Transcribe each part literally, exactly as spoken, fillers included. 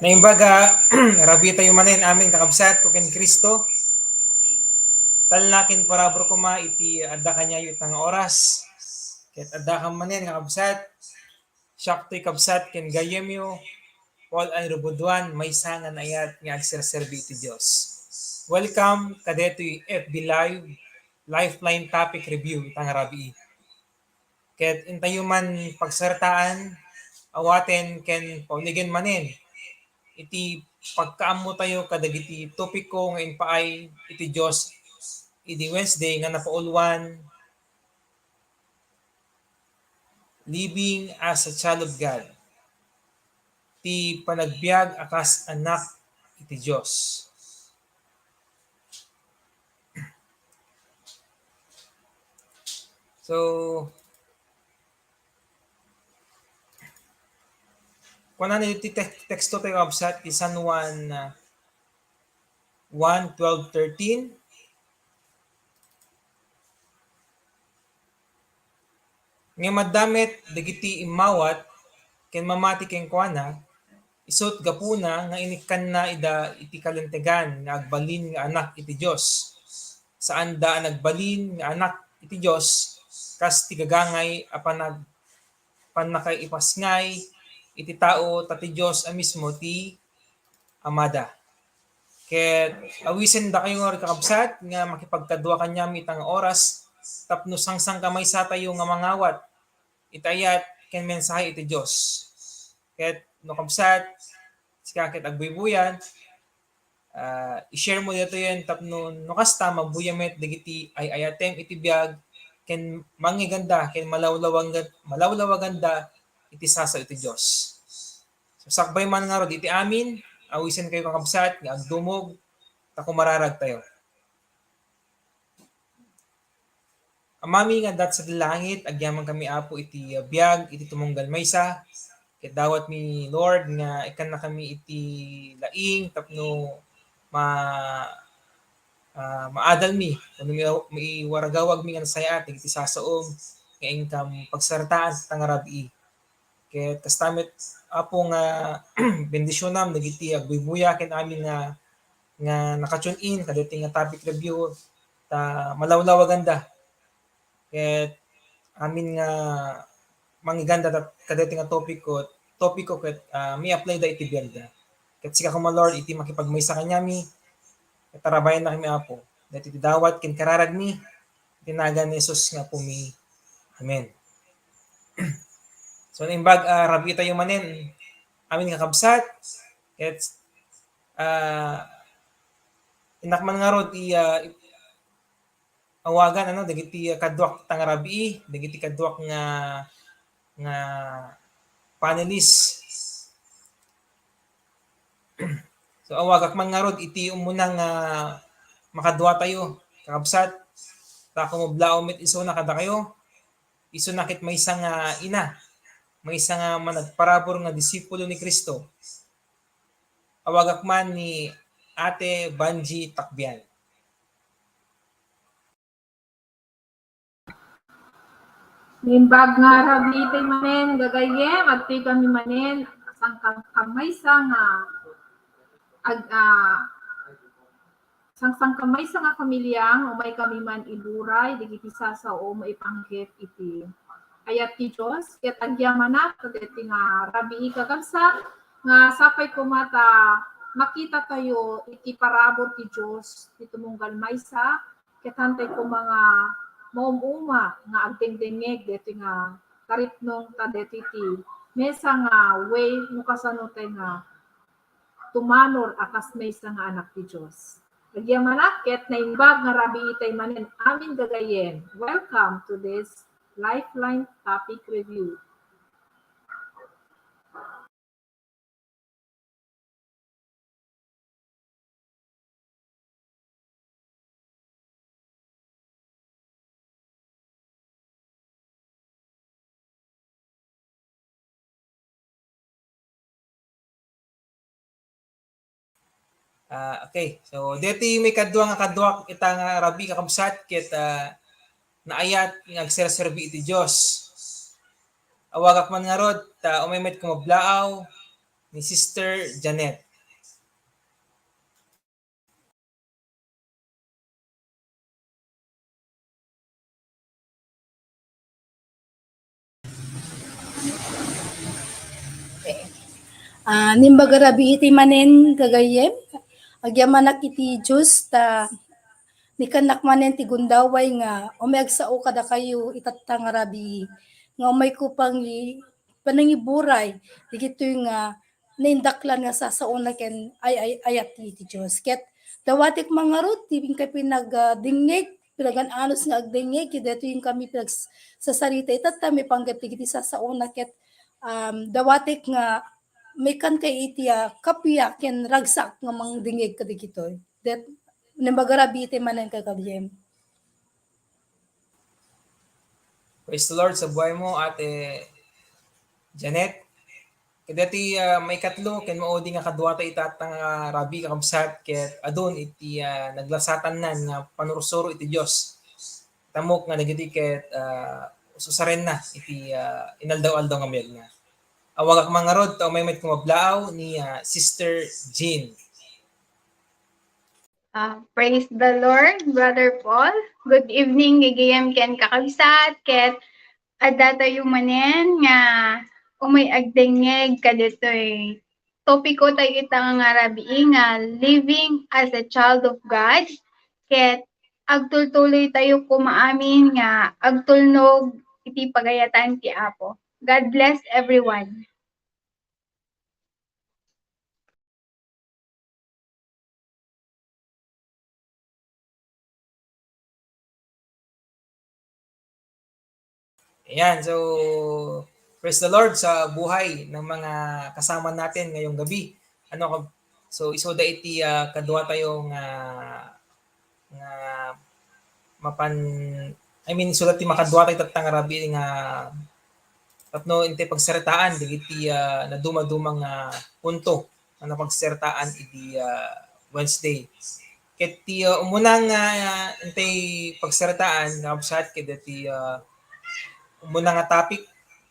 Naimbag a rabii tayo manen, amin, kakabsat ko ken Cristo. Talna ken parabur koma iti adda kaniayo ita nga oras. Ket adda kam manen, kakabsat. Siak toy kabsat ken gayyemyo, Paul Andrew Buduan, maysa nga naayat nga agserserbi iti Dios. Welcome kadetoy F B Live, Lifeline Topic Review ita nga rabii. Ket intayo man pagsartaan, awaten ken paunigen manen iti pagkaammo tayo kadagiti topiko nga impaay iti Dios idi Wednesday nga napauluan, Living as a Child of God, ti panagbiag a kas anak iti Dios. So, kunan iti tek-, teksto tayo, kabsat, ti San Juan, ah, one, twelve, thirteen. Ngem adda met dagiti immawat ken mamati kenkuana, isut' gapuna nga inikkanna ida iti kalintegan nga agbalin nga anak iti Dios. Saanda a nagbalin nga anak iti Dios kas ti gagangay a panag-, pannakaipasngay iti tao, ta ti Dios a mismo ti Amada. Ket awisen dakayo nga kakabsat nga makipagkadua kaniami ita nga oras tapno sangsangkamaysa tayo nga mangawat iti ayat ken mensahe iti Dios. Ket no kabsat, sika ket agbuybuyan, ah, i-share mo ditoyen tapno no kasta, mabuya met dagiti ay-ayatem iti biag ken mangiganda ken malawlawaganda, malawlawaganda iti sasao iti Dios. So, sakbay man ngarud iti amin, awisen kayo, kakabsat, nga agdumog, ta kumararag tayo. Amami nga adda sadi langit, agyamankami, Apo, iti biag iti tumunggal maysa. Ket dawatmi, Lord, nga ikkannakami iti laing tapno ma-, ah, maadalmi, wenno mi-, maiwaragawagmi nga nasayaat dagiti sasaom nga inkam pagsartaan ita nga rabii. Ket kasta met, Apo, nga bendisionam dagiti agbuybuya ken amin nga, nga naka-tune in kadaytoy nga topic review, ta malawlawaganda. Ket amin nga mangiganda ta-, kadaytoy nga topiko, topiko ket, ah, mai-apply da iti biagda. Ket sika koma, Lord, iti makipagmaysa kaniami, ket tarabayannakami, Apo. Daytoy ti dawat ken kararagmi, iti nagan ni Jesus nga Apomi. Amen. So, naimbag, ah, rabii tayo manen, amin, kakabsat. Ket, ah, innak man ngarud i-, ah, awagan, ano, dagiti kaduak ita nga rabii, dagiti kaduak nga, nga panelist. So, awagak man ngarud iti umuna nga makadua tayo, kakabsat. Ta kumablaaw met isuna kadakayo, isuna ket maysa nga ina, maysa nga managparabur nga disipulo ni Cristo. Awagak man ni Ate Banji Takbian. Naimbag nga rabii tayo manen, gagayyem, adtoy kami manen, sangkam-, kamaysa nga, ag-, ah, sangkam-, kamaysa nga familia, umay kami man iburay, dagiti sasao, maipanggep iti ayat ti Dios, ket agyamanak, kadeti nga rabii, kakabsat, nga sapay koma ta makita tayo iti parabur ti Dios, ti tumunggal maysa, ket haantay koma nga maum-uma nga agdengdengngeg daytoy nga taripnong ta daytoy ti maysa nga way no kasano tay nga tumanor a kas maysa nga anak ti Dios. Agyamanak ket naimbag nga rabii tayo manen amin gagayyem. Welcome to this Lifeline Topic Review. Ah, okay. So, deti may kadua nga kaduak ita nga rabii, kakabsat, ket, ah, naayat nga agserserbi iti Dios. Awagak man ngarud, ta umay met kumablaaw, ni Sister Janet. Ah, naimbag a rabii iti manen, gagayyem. Agyamanak iti Dios ta nikannak manen ti gundaway nga umay agsao kadakayo itatta nga rabii nga umayko pangi-, panangiburay dagitoy nga naindaklan nga sasaona ken ay, ay, ayat ti, ti Dios. Ket dawatek mangarud ti inkay pinagdingngeg, pinagan-anos nga agdingngeg, ket daytoy inkami pinagsasarita itatta maipanggep dagiti sasaona, ket, um, dawatek nga maikan kay iti, ah, kappia ken ragsak nga mangdingngeg kadagitoy. That, naimbag a rabii iti manen, gagayyem. Praise the Lord, sabuaymo, Ate Janet. Kadagiti, ah, maikatlo ken maudi nga kaduatayo itatta nga rabii, kakabsat, ket adun iti, ah, naglasatannan nga panursuro iti Dios. Tamok nga dagiti ket, ah, ususarenna iti, ah, inaldaw-aldaw nga mayat nga. Awagak mangarud ta umay met kumablaaw ni, ah, Sister Jean. Ah, praise the Lord, Brother Paul. Good evening, gagayyem ken kakabsat, ket adda tayo manen nga umay agdengngeg kaditoy topiko tayo ita nga rabii nga living as a child of God. Ket agtultuloy tayo koma amin nga agtulnog iti pagayatan ti Apo. God bless everyone. Ayan, so praise the Lord sa buhay ng mga kasama natin ngayong gabi. Ano, so isuda iti, ah, kadua tayo nga, nga mapan, I mean, isuda ti makadua tayo tatta nga rabii nga tapno intay pagsaritaan dagiti, ah, naduma-duma nga punto nga napagsaritaan idi, ah, Wednesday. Ket ti, ah, umuna nga, ah, intay pagsaritaan, kakabsat, ket ti, ah, umuna nga topic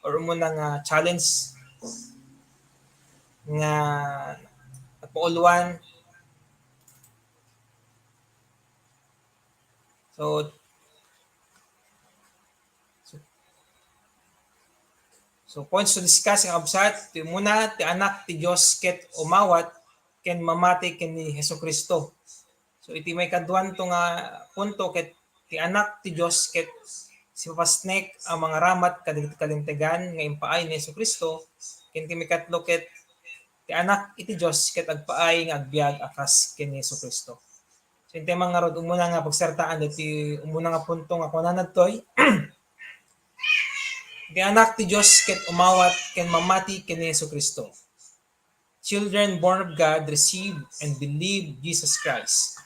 or umuna nga challenge nga napauluan. So, so, so points to discuss, kakabsat, ti umuna, ti Anak ti Dios ket umawat ken mamati ken ni Jesu-Cristo. So, iti maikaduanto nga punto ket ti Anak ti Dios ket sipapasnek a mangaramat kadagiti kalintegan nga impaay ni Jesu-Cristo, ken ti maikatlo ket ti Anak iti Dios ket agpaay nga agbiag a kas ken ni Jesu-Cristo. So, intay mangarud, umuna nga pagsaritaan daytoy umuna nga punto nga kunana daytoy, ti Anak ti Dios ket umawat ken mamati ken ni Jesu-Cristo. Children born of God receive and believe Jesus Christ.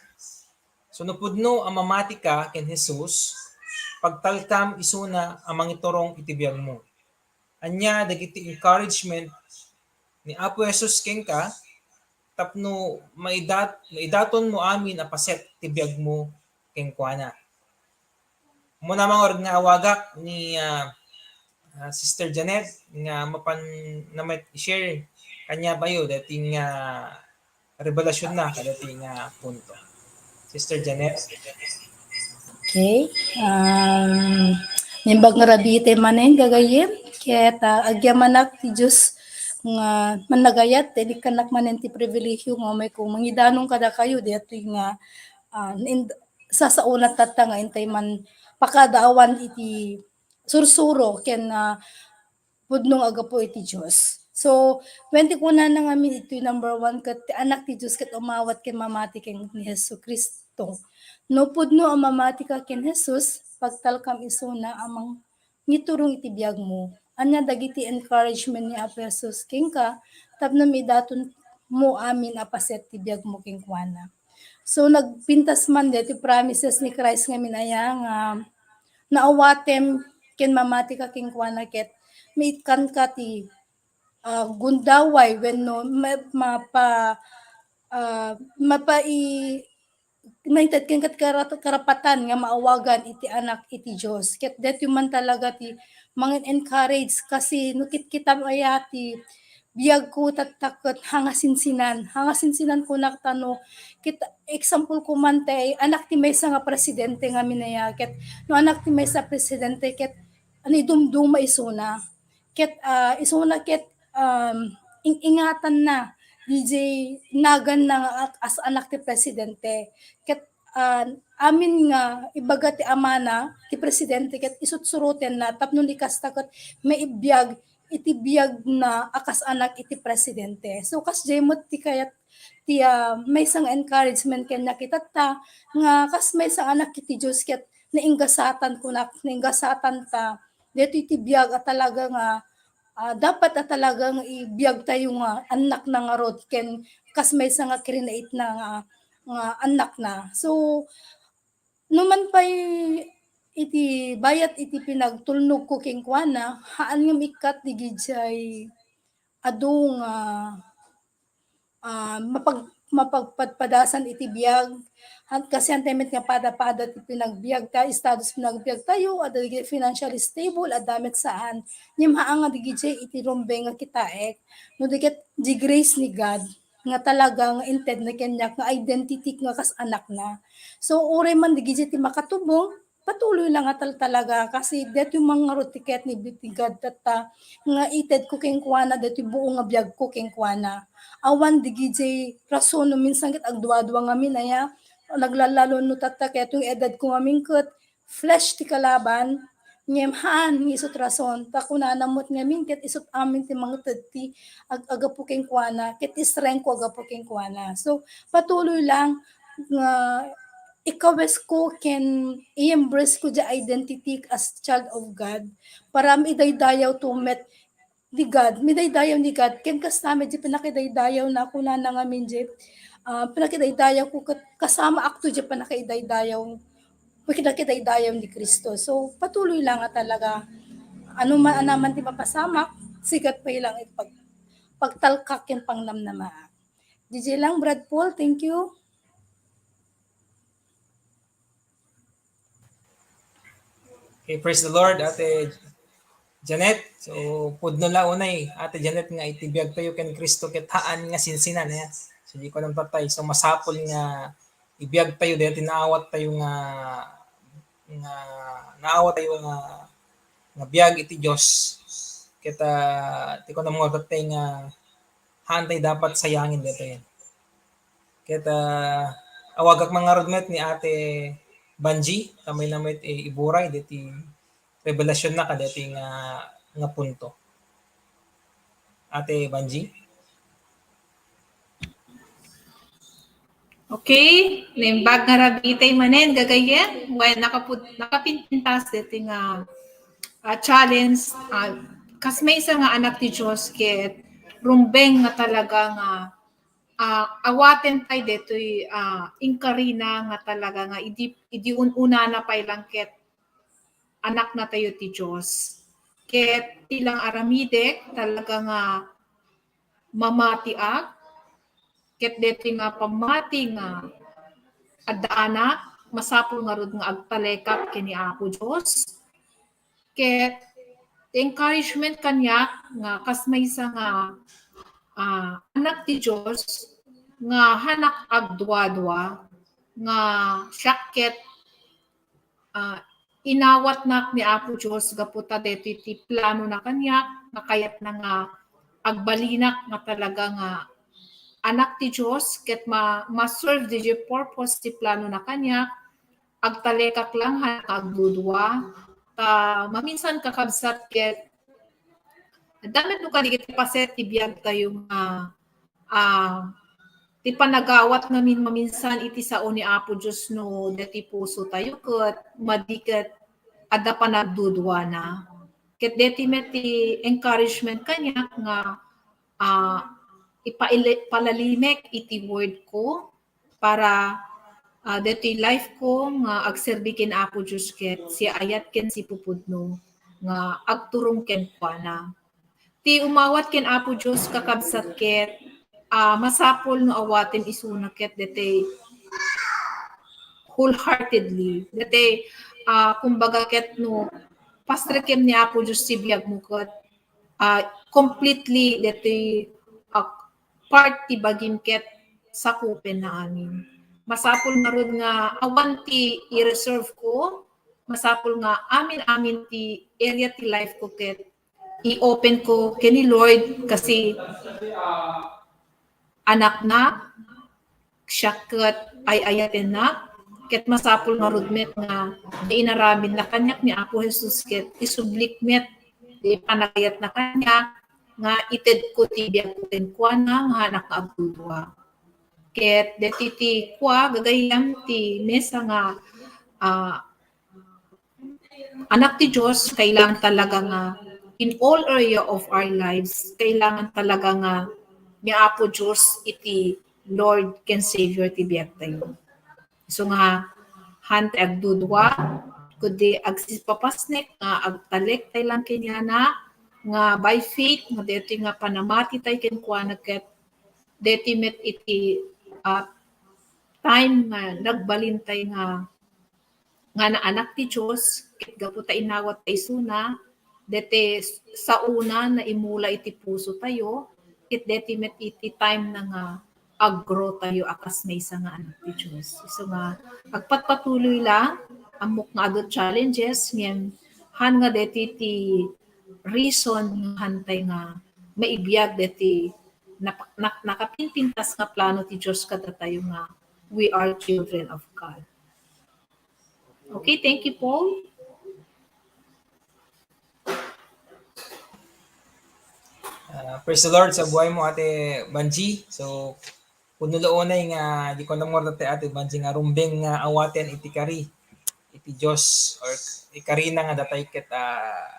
So, no pudno a mamati ka ken Jesus, pagtalkam isuna a mangiturong iti biagmo. Ania dagiti encouragement ni Apo Jesus kenka tapno maidat-, maidatonmo amin a paset ti biagmo kenkuana? Umuna mangarud nga awagak ni, ah, ah, Sister Janet nga mapanna met i-share kaniatayo daytoy nga revelationna kadaytoy nga punto. Sister Janet? Okay. Um, naimbag nga rabii iti manen, gagayyem. Ket, ah, agyamanak ti Dios nga mannagayat, ket ikannak manen ti pribilehiyo nga umayko mangidanon kadakayo daytoy nga, ah, in-, sasaona tatta nga intay man pakadaawan iti sursuro ken, ah, pudno nga aggapu iti Dios. So, wen ti kunana ngamin iti number one, ket ti Anak ti Dios ket umawat ken mamati ken ni Jesu-Cristo. No pudno a mamati ka ken Jesus, pagtalkam isuna a mangiturong iti biagmo. Ania dagiti encouragement ni Apo Jesus kenka tapno maidatonmo amin a paset ti biagmo kenkuana? So, nagpintas man daytoy promises ni Christ ngamin aya nga naawatem ken mamati ka kenkuana ket maikkanka ti, ah, gundaway wenno ma-, mapa-, ah, mapai-, maited kenka ti karat-, karapatan nga maawagan iti Anak iti Dios. Ket daytoy man talaga ti mangen-encourage kasi no kitkitam aya ti biagko tatta ket hangasinsinan. Hangasinsinan kunak ta no, ket example ko man tay anak ti maysa nga presidente ngamin aya, ket no anak ti maysa presidente, ket ano, idumduma isuna. Ket, ah, isuna ket, um, ing-ingatanna, D J, naganna nga ak-, as anak ti presidente. Ket, ah, amin nga ibaga ti amana, ti presidente, ket isutsurotenna tapno ni kasta ket maibiag iti biagna a kas anak iti presidente. So, kasdiay met ti kayat ti, ah, maysa nga encouragement kaniak itatta, nga kas maysa nga anak iti Dios ket nainggasatan kunak, nainggasatan ta. Daytoy ti biag a talaga nga, ah, dapat a talaga nga ibiag tayo nga annakna ngarud ken kas maysa nga kinaitna nga, nga annakna. So, no man pay iti bayat iti pinagtulnogko kenkuana, haan nga maikkat di gidiay adu nga, ah, mapag-, mapagpadpadasan iti biag. At kasi ang temet nga pada-pada ti pinagbiag ta, estados pinagbiag tayo, adda dagiti financially stable, adda met saan. Ngem haan nga di gidiay iti rumbeng nga kitaek. No di ket di grace ni God, nga talaga nga intedna kaniak nga identity nga kas anakna. So, uray man di gidiay ti makatubong, patuloy lang nga tal-, talaga, kasi daytoy man ngarud ti kayat ni, ni God tatta, nga itedko kenkuana daytoy buo nga biagko kenkuana. Awan di gidiay rason no minsan ket agduadua ngamin aya, naglalalo no tatta ket yung edadko ngamin ket flesh ti kalaban, ngem haan nga isut rason, ta kunana met ngamin ket isut amin ti mangted ti ag-, agapu kenkuana, ket ti strengthko agapu kenkuana. So, patuloy lang nga ikawesko ken i-embrace ko di identity as child of God para maidaydayaw to met ni God, midaydayaw ni God, ken kasta met di pannakidaydayaw na kunana ngamin di, ah, pannakidaydayaw ko ket kasama akto di pannakidaydayaw, pannakidaydayaw ni Cristo. So, patuloy lang nga talaga, ano man, anaman ti mapasamak, sigat pay lang iti pag-, pagtalkak ken pangnamnamaak. D J lang, Brad Paul, thank you. Okay, praise the Lord, Ate Janet. So, pudno la unay, Ate Janet, nga iti biag tayo ken Cristo ket haan nga sinsinan, eh. So, di ko nang patay. So, masapul nga ibiag tayo, dahil naawat tayo nga, nga, naawat tayo nga, nga biag iti Dios. Ket, ah, di ko nang patay nga haan tayo dapat sayangin dito yan. Ket, ah, awagak man ngarud met ni Ate Banji, ta mayna met, eh, iburay deti revelationna kadeti nga, nga punto. Ate Banji? Okay, naimbag nga rabii tay manen, gagayyem, wen nakapud-, nakapinpintas deti nga, ah, challenge, ah, kas maysa nga anak ti Dios ket rumbeng nga talaga nga ah, awaten pay detoy, ah, inkarina nga talaga nga idi, idi un-unana pay lang ket anakna tayo ti Dios. Ket ti lang aramidek talaga nga mamatiak, ket detoy nga pammati nga adda anak, masapul ngarud nga agtalekak ken ni Apo Dios. Ket ti encouragement kaniak nga kas maysa nga, ah, anak ti Dios nga hanak agduadua nga siak ket, ah, inawatnak ni Apo Dios gapu ta detoy ti planona kaniak nga kayatna nga agbalinak nga talaga nga anak ti Dios ket ma-, ma-serve ti purpose ti planona kaniak. Agtalekak lang haan nga agdudua. Ta maminsan, kakabsat, ket adda met no kadagiti paset ti biag tayo nga, ah, ti panagawat ngamin maminsan iti sao ni Apo Dios no deti puso tayo ket madi ket adda panagduduana. Ket deti met ti encouragement kaniak nga, ah, ipaili-, palalimek iti word ko, para, ah, detoy life ko nga agserbi ken Apo Dios ket siaayat ken sipupudno nga agturong kenkuana. Ti umawat ken Apo Dios, kakabsat, ket, ah, masapul no awatem isuna ket detoy wholeheartedly. Detoy, ah, kumbaga ket no pastrekem ni Apo Dios ti biagmo ket ah, completely deti, ah, part ti bagim ket sakupenna amin. Masapul ngarud nga awan ti i-reserve ko, masapul nga amin-amin ti area ti life ko ket i-open ko ken ni Lord kasi anaknak, siak ket ay-ayatennak, ket masapul ngarud met nga inaramidna kaniak ni Apo Jesus ket isublik met ti panagayatna kaniak nga itedko ti biagko kenkuana nga anak nga agdudua. Ket deti ti kua, gagayyem, ti mesa nga, ah, anak ti Dios, kailangan talaga nga in all area of our lives, kailangan talaga nga ni Apo Dios iti Lord ken Savior ti biagtayo. So nga, han ti agdudua, kundi agsipapasnek nga agtalek tay lang kaniana, nga by faith, nga deti nga panamati tay kenkuana ket deti met iti, ah, time nga nagbalin tay nga nga naanak ti Dios, ket gapu ta inawat ta isuna, deti saona naimula iti puso tayo, ket deti met iti time na nga ag-grow tayo a kas maysa nga anak ti Dios. Isu nga, agpatpatuloy la, ammok nga adu challenges, ngem han nga deti ti reason nga han tay nga maibiag deti nap-, nak-, nakapinpintas nga plano ti Dios kadatayo nga we are children of God. Okay, thank you, Paul. Ah, praise the Lord sa buhay mo, Ate Banji. So, puno la unay nga di ko namor dati, Ate Banji, nga rumbeng nga awaten iti kari iti Dios or ikarina nga datay ket, ah,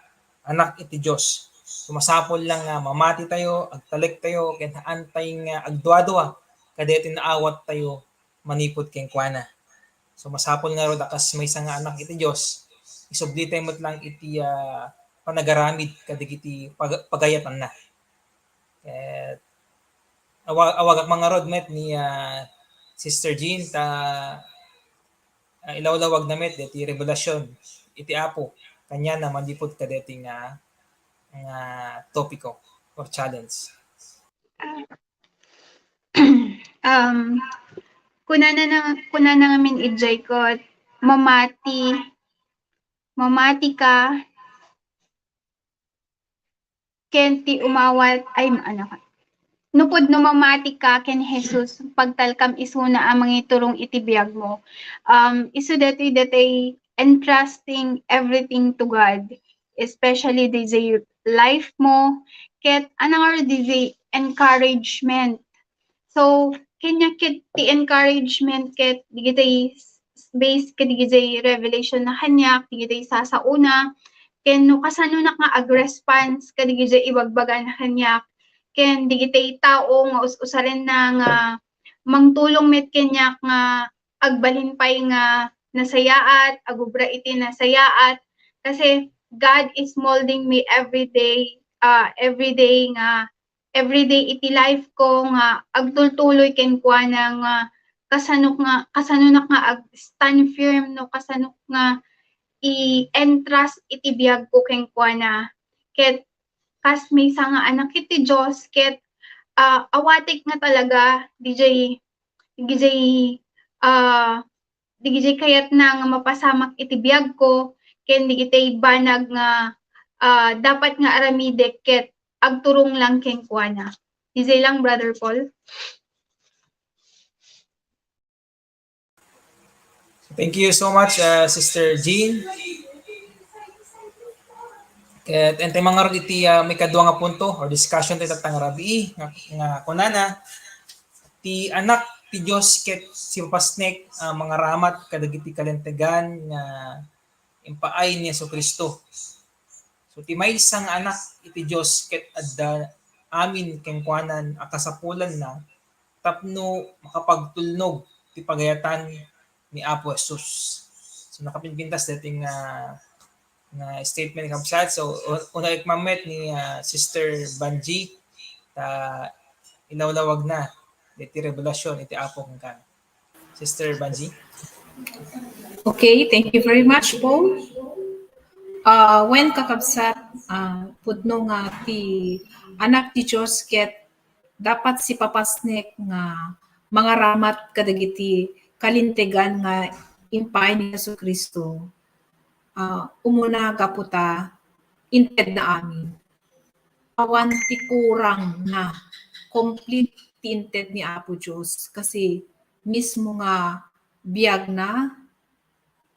anak iti Dios. So, masapul lang nga mamati tayo, agtalek tayo, ken haan tay nga agduadua kadeti naawat tayo manipud kenkuana. So, masapul ngarud a kas maysa nga anak iti Dios, isubli tayo met lang iti, ah, panagaramid kadagiti pag-, pagayatanna. Ket awa-, awagak man ngarud met ni, ah, Sister Jean ta, ah, ilawlawagna met deti revelasyon iti Apo kaniana manipud kadeti nga, nga topiko or challenge. Um, kunana na, kunana ngamin idiay ket mamati, mamati ka ken ti umawat, ay, ano ka. Nupod no mamati ka ken Jesus, pagtalkam isuna a mangiturong iti biag mo. Um, isu datoy, datoy entrusting everything to God, especially diay life mo, ket ania ngarud diay encouragement. So, kaniak ket ti encouragement ket digitay s-, based ket digitay revelation na kaniak, digitay sasaona, ken no kasanonak nga ag-response kadigitay ibagbagana kaniak, ken digitay tao nga us-usarenna nga mangtulong met kaniak nga agbalin pay nga nasayaat, agubra iti nasayaat, kasi God is molding me every day, ah, every day nga, every day iti life ko nga agtultuloy kenkuana nga kasanok nga, kasanonak nga ag-stand firm no kasanok nga i-entrust iti biag ko kenkuana. Ket kas maysa nga anak iti Dios, ket, ah, awatek nga talaga diay, diay, ah, diay kayatna nga mapasamak iti biag ko, ken digitay banag nga, ah, dapat nga aramidek ket agturong lang kenkuana. Diay lang, Brother Paul. Thank you so much, uh, Sister Jean. Ket, enti mangarod iti, uh, maikadua nga punto or discussion ti tatta nga rabii nga, nga kunana, ti Anak ti Dios ket sipapasnek, uh, mangaramat kadagiti kalintegan nga impaay ni Jesu-Cristo. So, ti maysa nga Anak iti Dios ket adda amin kenkuanan a kasapulanna tapno makapagtulnog ti pagayatan ni Apo Jesus. So, nakapinpintas daytoy nga, nga statement ni Kabsat. So, u-, una ikmamet ni, ah, Sister Banji, ta ilawlawagna daytoy revelasyon iti Apo kenkuana. Sister Banji. Okay, thank you very much, Paul. Ah, wen, kakabsat, ah, pudno nga ti anak ti Dios ket dapat sipapasnek nga mangaramat kadagiti kalintegan nga impaay ni Jesu-Cristo. Ah, umuna gapu ta intedna amin. Awan ti kurangna, complete ti inted ni Apo Dios kasi mismo nga biagna,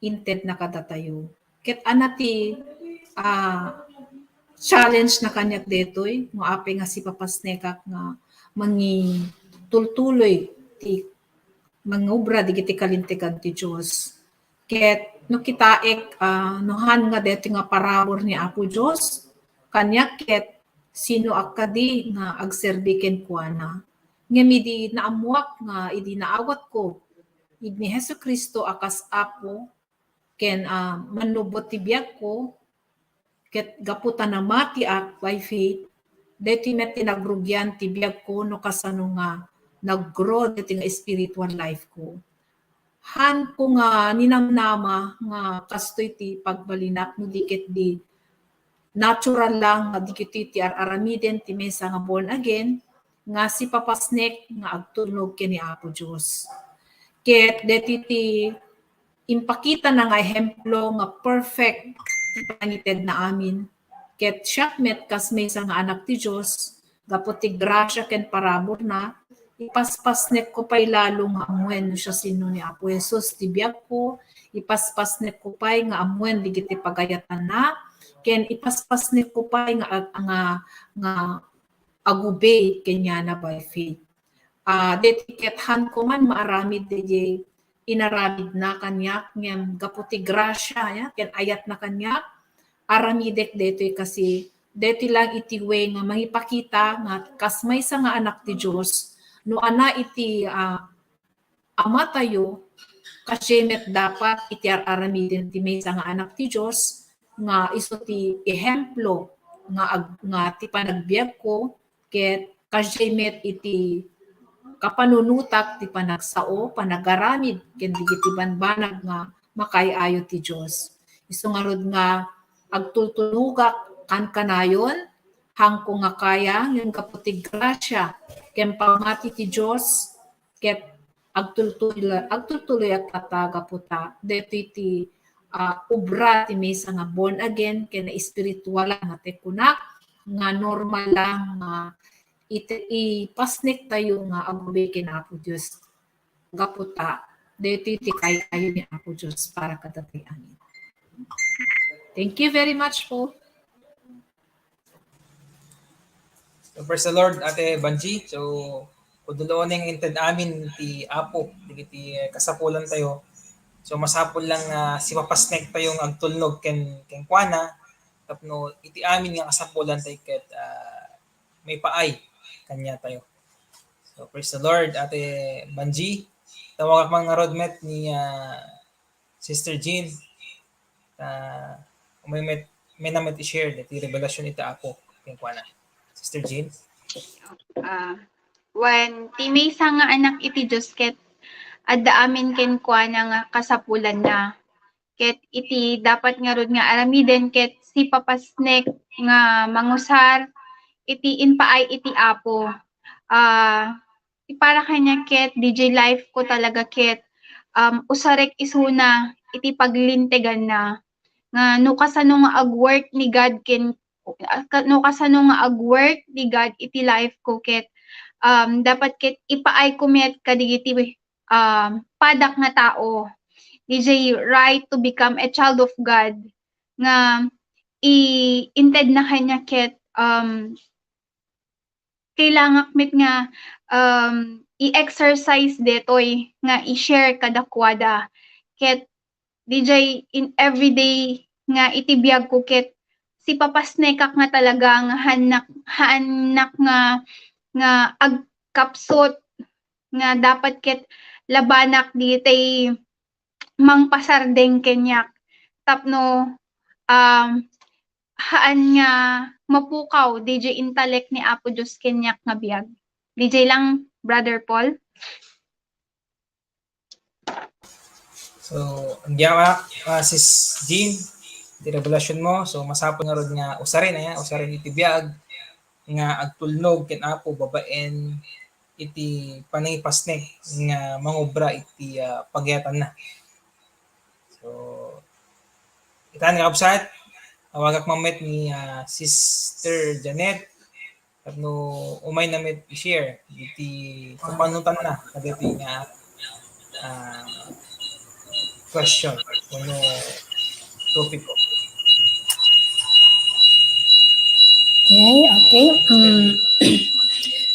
intedna kadatayo. Ket ania ti, ah, challenge na kaniak daytoy, no apay nga sipapasnekak nga mangitultuloy ti mangubra dagiti kalintegan ti Dios. Ket no kitaek, ah, no han nga daytoy nga parabur ni Apo Dios, kaniak ket sinoak kadi nga agserbi kenkuana. Ngem idi naammoak nga idi naawatko idi ni Jesu-Cristo a kas Apo ken, ah, Mannubot ti biagko, ket gapu ta namatiak by faith, daytoy met ti nagrugian ti biagko no kasano nga nag-grow daytoy nga spiritual life ko. Hanko nga ninamnama nga kastoy ti pagbalinak no di ket di natural lang nga dagitoy ti ar-aramiden ti maysa nga born again nga sipapasnek nga agtulnog ken ni Apo Dios. Ket daytoy ti impakitana nga ehemplo nga perfect ti pangitedna amin. Ket siak met kas maysa nga anak ti Dios, gapu ti grasia ken paraburna, ipaspasnekko pay lalo nga ammuen no siasino ni Apo Jesus ti biagko, ipaspasnekko pay nga ammuen dagiti pagayatanna, ken ipaspasnekko pay nga ag-, nga, nga agubay kaniana by faith. Ah, daytoy ket hanko man maaramid daydiay inaramidna kaniak, ngem gapu ti grasia, ya, ken ayatna kaniak, aramidek daytoy kasi daytoy lang iti way nga mangipakita nga kas maysa nga anak ti Dios, no ania iti, ah, amatayo, kasiay met dapat iti ar-aramiden ti maysa nga anak ti Dios, nga isu ti ehemplo nga ag-, nga ti panagbiagko, ket kasiay met iti kapanunotak ti panagsao, panagaramid, ken dagiti banbanag nga makaay-ayo ti Dios. Isu ngarud nga agtultulnogak kankanayon, hanko nga kaya, ngem gapu ti grasia ken pammati ti Dios, ket agtultuloy-, agtultuloyak kata gapu ta daytoy ti, ah, obra ti maysa nga born again ken naespiritual nga ti kunak nga normal lang nga iti, ipasnek tayo nga agubay ken Apo Dios gapu ta daytoy ti kay-ayo ni Apo Dios para kadatayo amin. Thank you very much po. So, praise the Lord, Ate Banji. So, kudulo ni nga inted amin ti Apo, dagiti kasapulan tayo. So, masapul lang nga sipapasnek tayo nga agtulnog ken, kenkuana, tapno iti amin nga kasapulan tayo ket, ah, maipaay kaniatayo. So, praise the Lord, Ate Banji. Tawagak man ngarud met ni, ah, Sister Jean. Ah, may met, mayna met i-share daytoy revelasyon iti Apo kenkuana. Sister Jean? Ah, wen, ti maysa nga anak iti Dios ket adda amin kenkuana nga kasapulanna. Ket iti dapat ngarud nga aramiden ket sipapasnek nga mangusar iti impaay iti Apo. Ah, ti para kaniak ket, D J, life ko talaga ket, um, usarek isuna iti paglinteganna. Nga no kasano nga ag-work ni God ken, ah, ka-, no kasano nga ag-work ni God iti life ko ket, um, dapat ket ipaay ko met kadagiti, um, padak nga tao. D J, right to become a child of God nga i-, intedna kaniak ket, um, kailangak met nga, um, i-exercise daytoy nga i-share kadakuada. Ket D J, in everyday nga iti biag ko ket sipapasnekak nga talaga nga haannak, haannak nga, nga agkapsut nga dapat ket labanak dagiti mangpasardeng kaniak tapno, um, haan nga mapukaw daydiay intalek ni Apo Dios kaniak nga biag. Daydiay lang, Brother Paul. So, agyaman, ah, Sis Jean, ti revelasyon mo. So, masapul ngarud nga usaren, aya, usaren iti biag nga agtulnog ken Apo babaen iti panangipasnek nga mangubra iti, ah, pagayatanna. So, ita nga kabsat, awagak man met ni, ah, Sister Janet, tapno umayna met i-share iti kapanutanna kadagiti nga, ah, question wenno topiko. Okay, okay. Mm.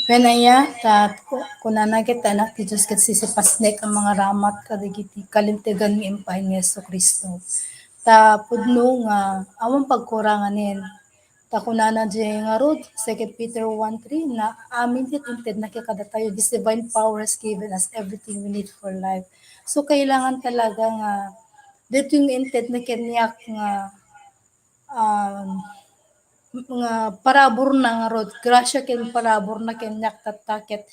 Wen aya, ta ku-, kunana ket anak ti Dios ket sisipasnek a mangaramat kadagiti kalintegan nga impaay ni Jesu-Cristo. Ta pudno nga awan pagkuranganen. Ta kunana diay ngarud, Second Peter one three, nga amin ket intedna kadatayo, this divine power has given us everything we need for life. So, kailangan talaga nga daytoy nga intedna kaniak nga, um, nga paraburna ngarud, grasia ken paraburna kaniak tatta ket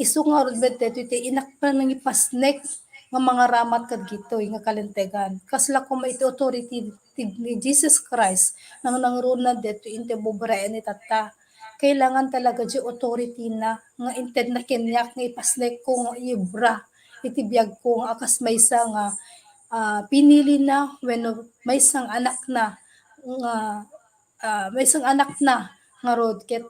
isu ngarud met daytoy ti inak panangipasnek nga mangaramat kadagitoy nga kalintegan. Kasla koma iti authority ti, ni Jesus Christ, nangnangruna daytoy iti bubraen ni tatta. Kailangan talaga diay authority na nga intedna kaniak nga ipasnekko nga iubra iti biagko nga a kas maysa nga, ah, pinilina wenno maysa nga anakna nga, ah, maysa nga anakna ngarud ket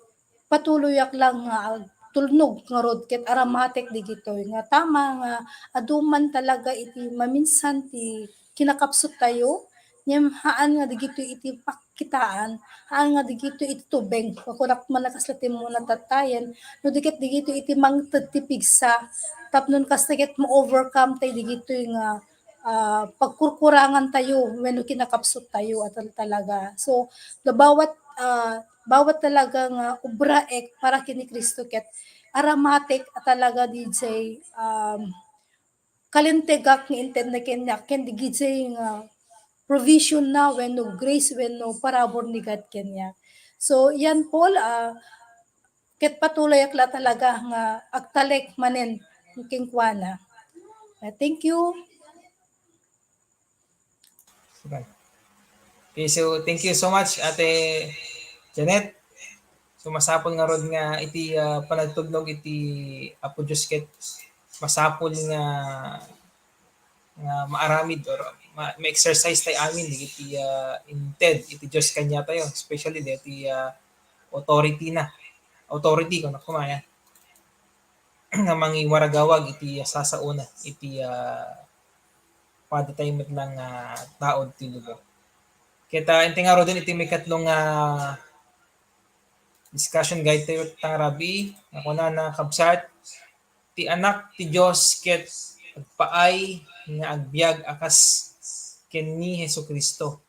patuloyak lang nga agtulnog ngarud ket aramatek digitoy nga tama nga adu man talaga iti maminsan ti kinakapsuttayo, ngem haan nga digitoy iti pakkitaan, haan nga digitoy iti tubeng. Kunak man a kasla ti muna tattayen, no di ket digitoy iti mangted ti pigsa, tapno kasta ket ma-overcome tayo digitoy nga, ah, pagkurkurangan tayo wenno kinakapsut tayo a tal-, talaga. So, da bawat, ah, bawat talaga nga ubraek para ken ni Cristo ket aramatek a talaga diay, um, kalintegak nga intedna kaniak ken diay nga provision na wenno grace wenno parabur ni God kaniak. So, yan, Paul, ah, ket patuloyak la talaga nga agtalek manen kenkuana. Ah, thank you. Okay. Okay, so thank you so much, Ate Janet. So, masapul ngarud nga iti, ah, panagtulnog iti Apo Dios ket masapul nga, nga maaramid or ma-, ma-exercise tayo amin iti, ah, inted iti Dios kaniatayo, especially daytoy, ah, authority na. Authority, kunak koma, nga mangiwaragawag iti sasaona iti, ah, pada tayo met lang, ah, tao ti lugar. Ket, ah, intay ngaruden iti maikatlo nga discussion guide tayo tangarabi, nga kunana, kabsat, ti Anak ti Dios ket agpaay nga agbiag a kas ken ni Jesu-Cristo.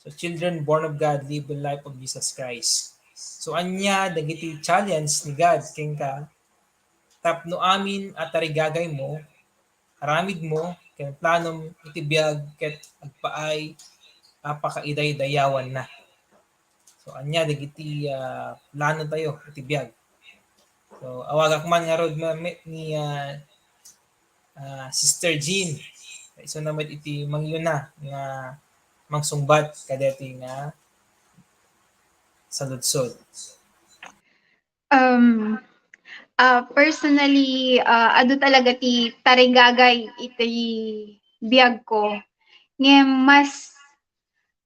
So, children born of God live the life of Jesus Christ. So, ania dagiti challenge ni God kenka tapno amin a tarigagaymo, aramidmo, ken planom iti biag ket agpaay a pakaidaydayawanna. So, ania dagiti, ah, plano tayo iti biag? So, awagak man ngarud ma-, me-, ni, ah, ah, Sister Jean. Isuna met iti mangyuna nga mangsungbat kadaytoy nga saludsod. Um, ah, personally, ah, adu talaga ti tarigagay iti biag ko. Ngem mas,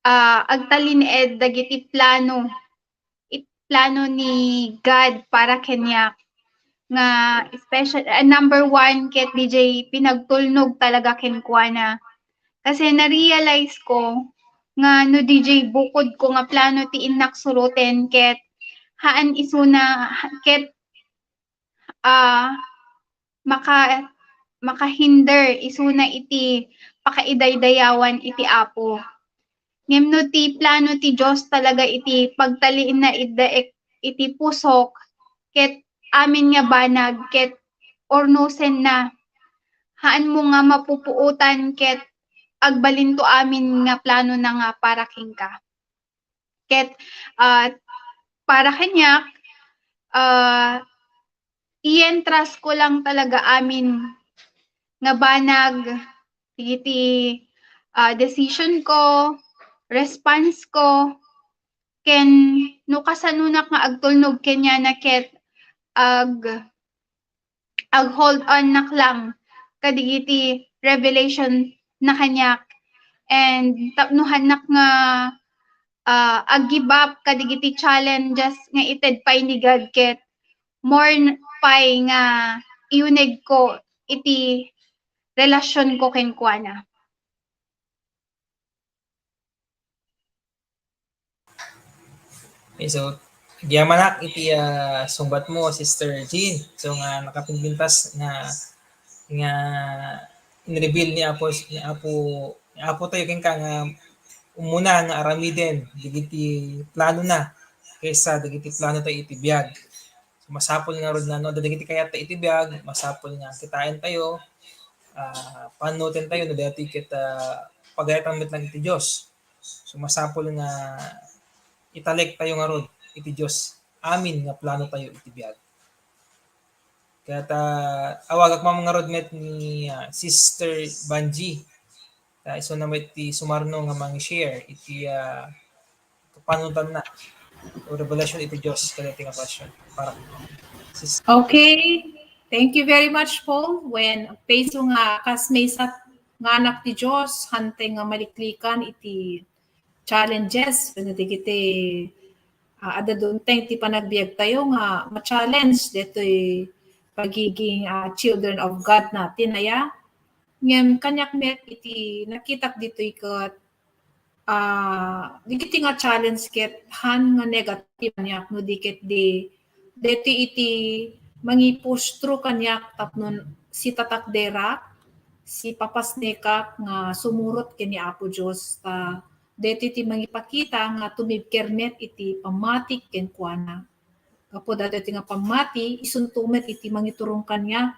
ah, agtalin-ed dagiti plano, it-, plano ni God para kaniak nga special, ah, number one ket diay pinagtulnog talaga kenkuana. Kasi na-realize ko nga no diay bukod ko nga plano ti innak suroten ket haan isuna, ket, ah, maka-, makahinder isuna iti pakaidaydayawan iti Apo. Ngem no ti plano ti Dios talaga iti pagtalina ida ek-, iti pusok, ket amin nga banag, ket urnosenna. Haanmo nga mapupuotan ket agbalinto amin nga planona nga para kenka. Ket, ah, para kaniak, ah, i-entrust ko lang talaga amin nga banag iti, ah, decision ko, response ko ken no kasanonak nga agtulnog kaniana ket ag-, ag-hold on nak lang kadagiti revelation na kaniak, and tapnohannak nga, ah, ag-give up kadagiti challenges nga ited pay ni God ket more n-, pay nga iuneg ko iti relasyon ko kenkuana. Okay, so, agyamanak iti, ah, sungbat mo, Sister Jean. So, nga nakapimpintas nga, nga in-reveal ni Apo, ni Apo, ni Apo tayo kenka nga umuna nga aramiden dagiti plano na kaysa dagiti plano tayo iti biag. So, masapul ngarud nga no, adda dagiti kayat ta iti biag, masapul nga kitaen tayo, ah, panunoten tayo no daytoy ket, ah, pagayatan met lang iti Dios. So, masapul nga italek tayo ngarud iti Dios amin nga plano tayo iti biag. Ket, ah, awagak man ngarud met ni, ah, Sister Banji. Ta isu na met ti sumarno nga mang-share iti, ah, kapanunotanna o revelation iti Dios kadaytoy nga passion para sis- Okay. Thank you very much, Paul. Wen, payso nga kas maysa nga anak ti Dios, hantay nga maliklikan iti challenges, wenno dagiti, ah, adda dumteng ti panagbiag tayo nga ma-challenge daytoy pagiging, ah, children of God na tinaya. Ngem kaniak met iti nakitak ditoy ket, ah, dagiti nga challenge ket han nga negative kaniak no di ket di, deti iti mangi-push through kaniak tapno sitakderak, sipapasnekak nga sumurot ken ni Apo Dios, ta deti ti mangipakita nga tumibker met iti pammatik kenkuana. Gapu daytoy nga pammati, isunto met iti mangiturong kaniak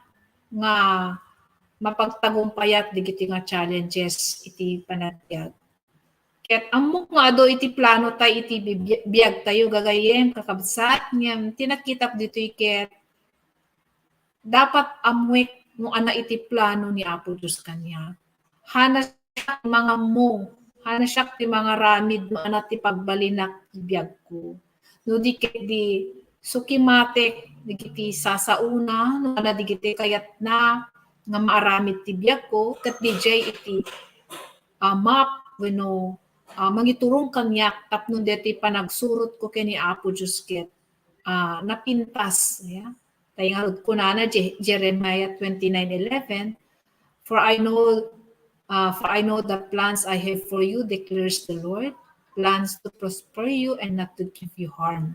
nga mapagtagumpayak dagiti nga challenges iti panagbiag. Ket ammok nga adu iti plano tay iti bi-, biag tayo, gagayyem, kakabsat, ngem ti nakitak ditoy ket dapat ammoek no ania iti plano ni Apo Dios kaniak. Hana siak ti mangammo, hana siak ti mangaramid no ania ti pagbalinak ti biagko. No di ket di sukimatek dagiti sasaona, no ania dagiti kayatna nga maaramid ti biagko, ket diay iti, ah, map wenno, ah, mangiturong kaniak tapno deti panagsurotko ken ni Apo Dios ket, ah, napintas, ya. Tay ngarud kunana Je-, Jeremiah twenty-nine eleven, "For I know, ah, for I know the plans I have for you, declares the Lord, plans to prosper you and not to give you harm."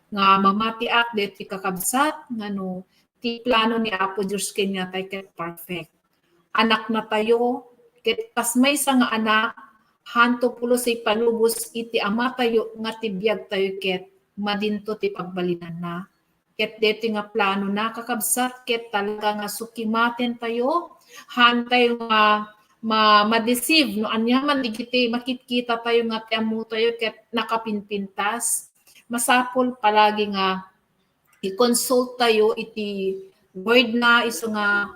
Nga mamatiak deti kakabsat, nga no ti plano ni Apo Dios kaniatay ket perfect. Anaknatayo, ket kas maysa nga anak, hanto pulos ipalubos iti Amatayo nga ti biagtayo ket madinto ti pagbalinanna. Ket deti nga planona, kakabsat, ket talaga nga sukimatentayo, hantayo nga ma-, ma-deceive no aniaman dagiti makitkitayo nga ti ammotayo ket nakapinpintas. Masapul palagi nga i-consult tayo iti word na, isu nga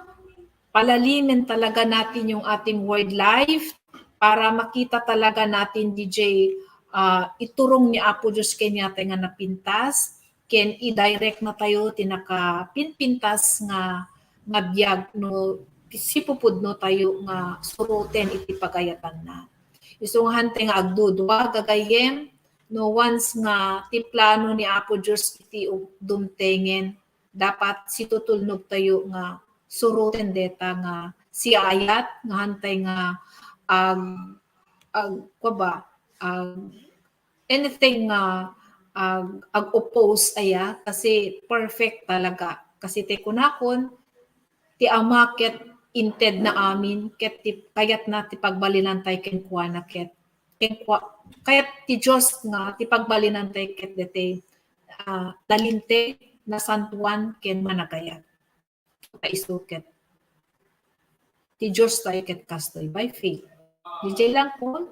palalimen talaga natin yung ating word life para makita talaga natin diay, ah, iturong ni Apo Dios kaniatay nga napintas, ken i-direct na tayo ti nakapinpintas nga, nga biag no sipupudno tayo nga suroten iti pagayatanna. Isu nga hantay nga agdudua, gagayyem, no once nga ti plano ni Apo Dios iti ug-, dumtengen, dapat situtulnog tayo nga suroten deta nga siayat nga hantay nga ag-, ag-, kua ba, ag-, anything nga ag-, ag-oppose aya, kasi perfect talaga. Kasi ti kunakon, ti Ama ket intedna amin, ket ti kayatna ti pagbalinantay kenkuana ket, kenkua-, kayat ti Dios nga ti pagbalinantay ket deti, ah, nalinteg, nasantuan, ken managayat. Ta isu ket ti Dios tayo ket kastoy by faith. Diay lang, Paul.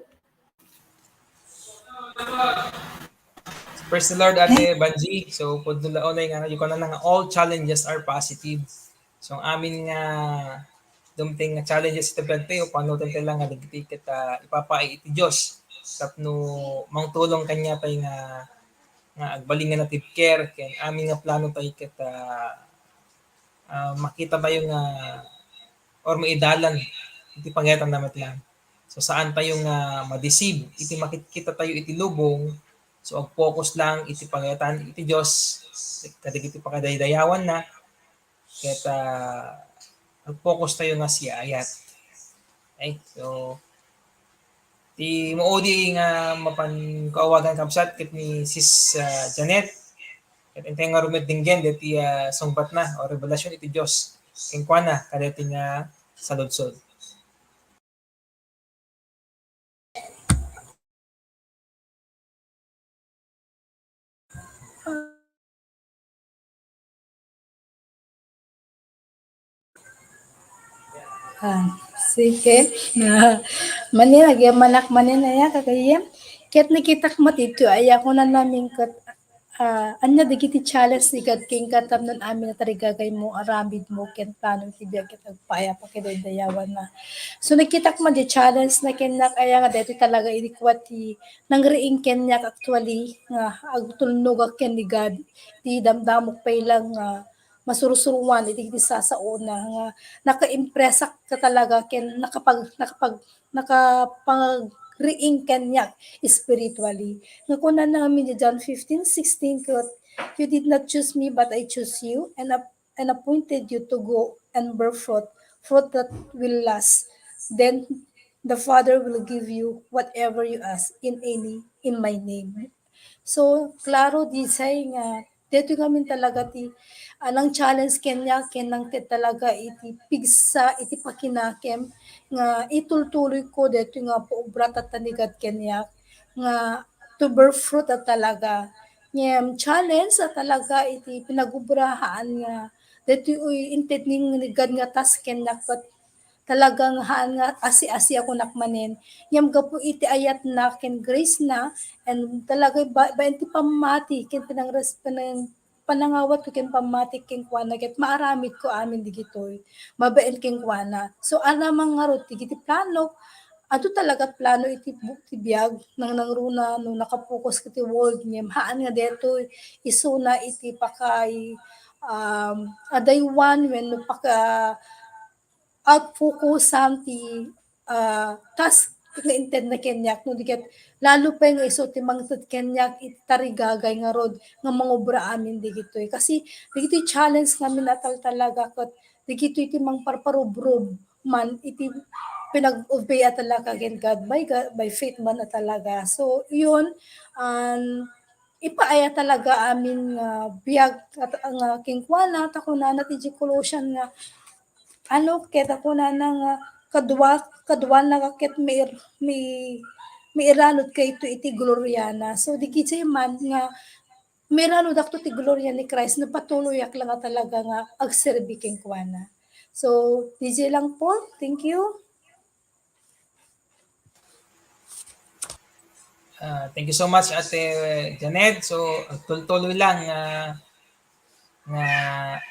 Praise the Lord, Ate Banji. So, pudno la unay nga, you can nga all challenges are positive. So, ang amin nga dumteng nga challenges iti biag tayo, panunoten tayo lang nga dagiti ket, ah, ipapaay iti Dios. tapno mangtulong kaniatayo nga, nga agbalin nga native care, ken amin nga plano tayo ket, ah, ah, makita tayo nga, or maidalan iti pagayatan na met lang. So, saan tayo nga ma-deceive iti makikita tayo iti lubong. So, ag-focus lang iti pagayatan iti Dios, kadagiti pakadaydayawan na, ket, ah, ag-focus tayo nga siaayat. Okay? So, ti maudi nga mapan ko awagan, kabsat, ket ni Sis, ah, Janet, ket intay nga rumedenggen deti, ah, sungbat na o revelasyon iti Dios kenkuana kadaytoy nga saludsod. Ah, sige. Ah, manen, agyamanak manen aya, kagayem. Ket nakitak met ditoy aya, kunana amin ket, ah, ania dagiti challenge ni God kenka tapno amin a tarigagaymo, aramidmo, ken plano ti biag ket agpaayap a kadaydayawanna. So, nakitak met di challenge na kennak aya nga daytoy talaga idi kua ti nangriing kaniak actually nga agtulnogak ken ni God. Ti damdamok pay lang nga masursuroan iti, iti sasaona nga naka-impressak ka talaga ken nakapag-, nakapag-, nakapagriing kaniak spiritually. Nga kunana amin di John fifteen sixteen ket, "You did not choose me, but I choose you and ap-, and appointed you to go and bear fruit, fruit that will last. Then the Father will give you whatever you ask in any, in my name." So, klaro disay nga daytoy ngamin talaga ti, ah, nang-challenge kaniak ken nangted talaga iti pigsa iti pakinakem nga itultuloyko daytoy nga paobra tatta ni God kaniak nga to bear fruit a talaga. Ngem challenge a talaga iti pinagobraan nga daytoy intedna ni God nga task kaniak ket talagang haan nga asi-asi a kunak manen. Ngem gapu iti ayatna ken grace na, and talaga ba-, bain ti pammati ken pinangres-, panang-, panangawatko ken pammati kenkuana ket maaramidko amin digitoy babaen kenkuana. So, aramang ngarud dagiti plano, adu talaga plano iti bu-, ti biag, nangnangruna no nakapokus iti world ngem haan nga daytoy isuna iti pakai-, um, adaywan wenno paka-, out-focusan ti, ah, task nga intedna kaniak, no di ket lalo pay nga isu ti mangted kaniak iti tarigagay ngarud nga mangobra amin digitoy. Kasi dagitoy challenge ngamin a taltalaga ket dagitoy ti mangparparubrob man iti pinag-obey a talaga ken God by God, by faith man a talaga. So, yun, um, ipaaya talaga amin nga biag kat-, nga kenkuana, ta kunana ti Colossian nga, ano, ket a kunana nga, kadua-, kaduana ket mair-, mi-, mairanudkayto iti gloriana. So, di kiti man nga mairanudakto ti gloria ni Christ no patuloyak lang a talaga nga agserbi kenkuana. So, D J lang po. Thank you. Ah, thank you so much, Ate Janet. So, agtultuloy lang nga, nga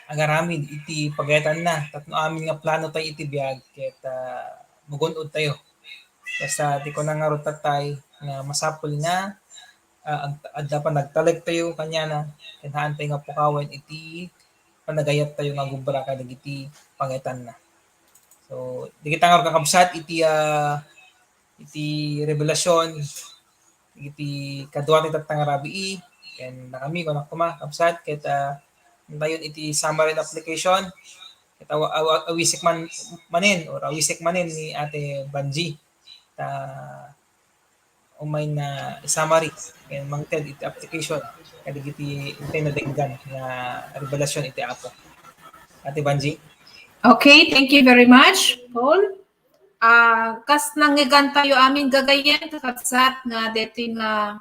agaramid iti pagayatanna. Tapno amin nga plano tayo iti biag, ket, ah, magun-od tayo. Basta ti kuna ngarud tattay nga masapul nga, ah, ag-, adda panagtalek tayo kaniana, ken haan tayo nga pukawen iti panagayat tayo nga agubra kadagiti pangayatanna. So, dagita nga kakabsat iti, ah, iti revelasyon, iti kadua ti tatta nga rabii, ken nakami, kunak koma, kabsat, ket, ah, intayon iti summary and application, ket awa-, awa-, awisek man, manen, or awisek manen ni Ate Banji. Ta, umay nga summary ken mangted iti application kadagiti intay nadenggan nga revelasyon iti Apo. Ate Banji? Okay, thank you very much, Paul. Ah, kas nangngegantayo amin gagayyem, kakabsat, nga daytoy nga,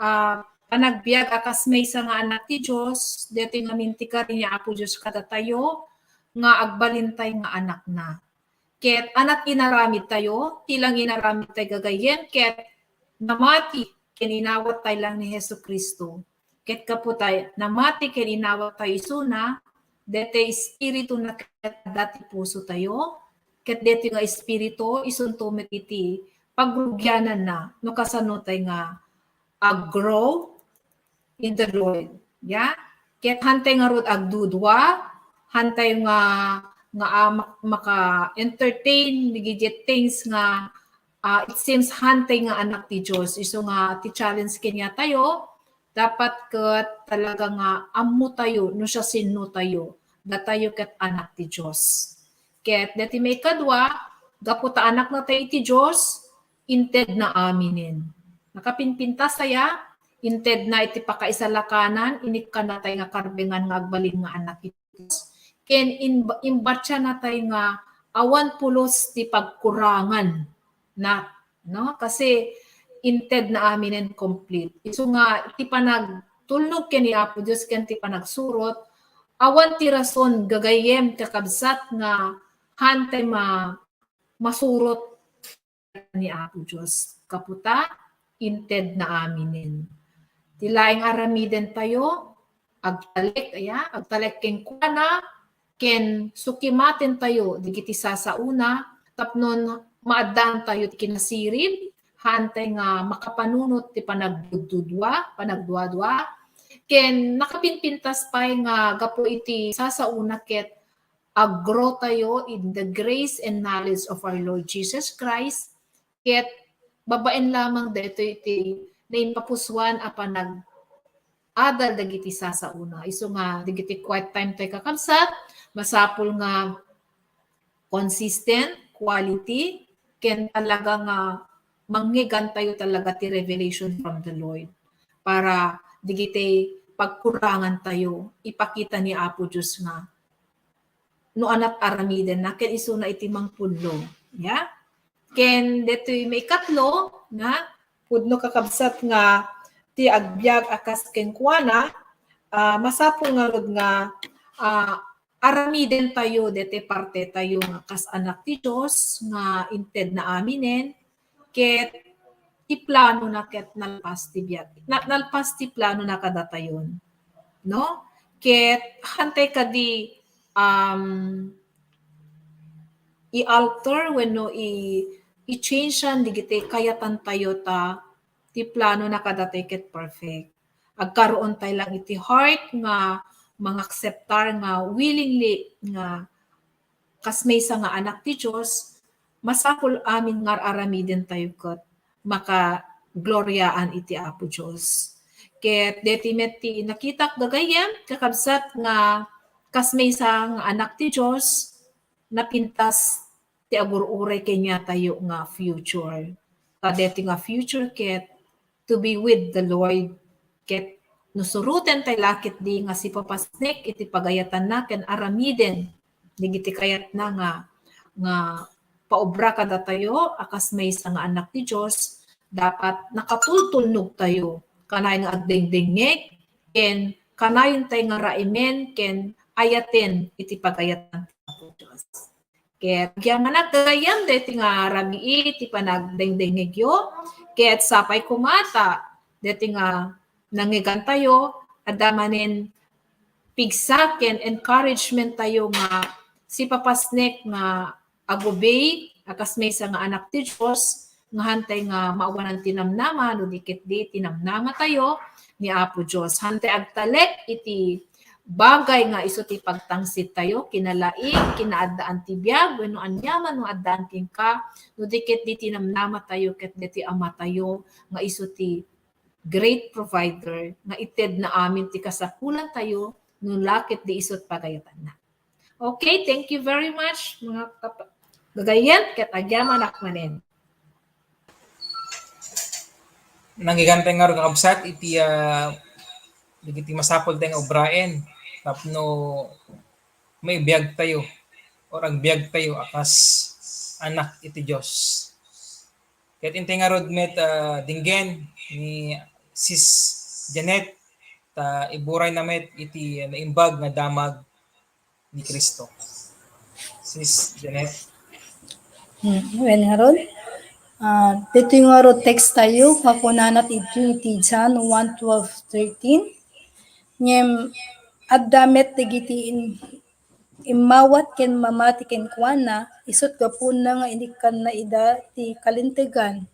ah, panagbiag a kas maysa nga anak ti Dios, daytoy ngamin ti kari ni Apo Dios kadatayo nga agbalintay nga anakna. Ket anak inaramid tayo, ti lang inaramid tay gagayyem, ket namati ken inawat tay lang ni Jesu-Cristo. Ket gapu tay namati ken inawat tayo isuna, daytoy Espiritu na ket adda ti puso tayo, ket daytoy nga Espiritu isunto met iti pagrugiananna no kasano tay nga ag-grow in the Lord. Ya? Ket hantay ngarud agdudua, hantay nga, nga, ah, mak-, maka-entertain dagiti things nga, ah, it seems hantay nga anak ti Dios. Isu nga ti challenge kaniatayo, dapat ket talaga nga ammotayo no siasinotayo. Datayo ket anak ti Dios. Ket daytoy maikadua, gapu ta anaknatayo iti Dios, intedna aminen. Nakapinpintas aya, intedna iti pakaisalakanan, inikkannatay nga karbengan nga agbalin nga anak iti Dios. Ken in-, imbattianatay nga awan pulos ti pagkurangan na, no? Kasi intedna aminen complete. Isu nga ti panagtulnog ken ni Apo Dios ken ti panagsurot, awan ti rason gagayyem, kakabsat, nga hantay ma-, masurot ni Apo Dios. Gapu ta intedna aminen. Ti laeng aramidentayo, agtalek, aya, agtalek kenkuana, ken sukimatentayo dagiti sasaona tapno maaddaantayo ti kinasirib, hantay nga makapanunot ti panagdudua, panagduadua, ken nakapinpintas pay nga gapu iti sasaona ket ag-grow tayo in the grace and knowledge of our Lord Jesus Christ, ket babaen lamang daytoy iti naimpapusuan a panag-adal dagiti sasaona. Isu nga dagiti quiet time tayo, kakabsat, masapul nga consistent, quality, ken talaga nga mangngegan tayo talaga ti revelation from the Lord para dagiti pagkurangan tayo, ipakita ni Apo Dios nga no anat aramidenna, ken isuna iti mangpudno. Ya? Ken detoy maikatlo nga pudno, kakabsat, nga ti agbiag a kas kenkuana, ah, masapul ngarud nga, ah, aramidentayo deti partetayo nga kas anak ti Dios nga intedna aminen, ket ti planona ket nalpas ti biag, na-, nalpas ti planona kadatayon, no? Ket hantay kadi, um, i-alter wenno i-, i-changean dagiti kayatantayo ta ti planona kadatayo ket perfect. Agkaroon tayo lang iti heart nga mangakseptar nga willingly nga kas maysa nga anak ti Dios, masapul amin nga ar-aramiden tayo ket makagloriaan iti Apo Dios. Ket deti met ti nakitak gagayyem, kakabsat, nga kas maysa nga anak ti Dios, napintas ti agur-uray kaniatayo nga future. Ta deti nga future ket to be with the Lord. Ket no suroten tayo la ketdi nga sipapasnek iti pagayatanna ken aramiden dagiti kayatna nga, nga paobra kadatayo a kas maysa nga anak ti Dios, dapat nakatultulnog tayo. Kanayon nga agdengdengngeg ken kanayon tayo nga raimen ken ayaten iti pagayatan ti Apo Dios. Ket agyamanak gagayyem deti nga rabii ti panagdengdengngegyo. Ket sapay koma ta deti nga nangngegantayo, adda manen pigsa ken encouragement tayo nga sipapasnek nga agubey a kas maysa nga anak ti Dios, nga hantay nga maawanan ti namnama no di ketdi ti namnama tayo ni Apo Dios. Hantay agtalek iti bagay nga isu ti pagtangsit tayo, kinalaing, kinaaddaan ti biag, wenno aniaman nga addaan kenka, no di ketdi ti namnama tayo ket deti Ama tayo nga isu ti great provider nga itedna amin ti kasapulan tayo no la ketdi isu ti pagayatanna. Okay, thank you very much, mga kap-, gagayyem, ket agyamanak manen. Nanggiganten nga kakabsat iti, ah, dagiti masapul tayo nga obraen tapno maibiag tayo or agbiag tayo a kas anak iti Dios. Ket intay ngarud met, ah, denggen ni Sis Janet, ta iburayna met iti naimbag nga damag ni Cristo. Sis Janet. Hmm, wen ngarud. Ah, ditoy ngarud text tayo, kakunana iti, iti John one twelve thirteen. Ngem adda met dagiti in-, immawat ken mamati kenkuana, isut' gapuna nga inikkanna ida ti kalintegan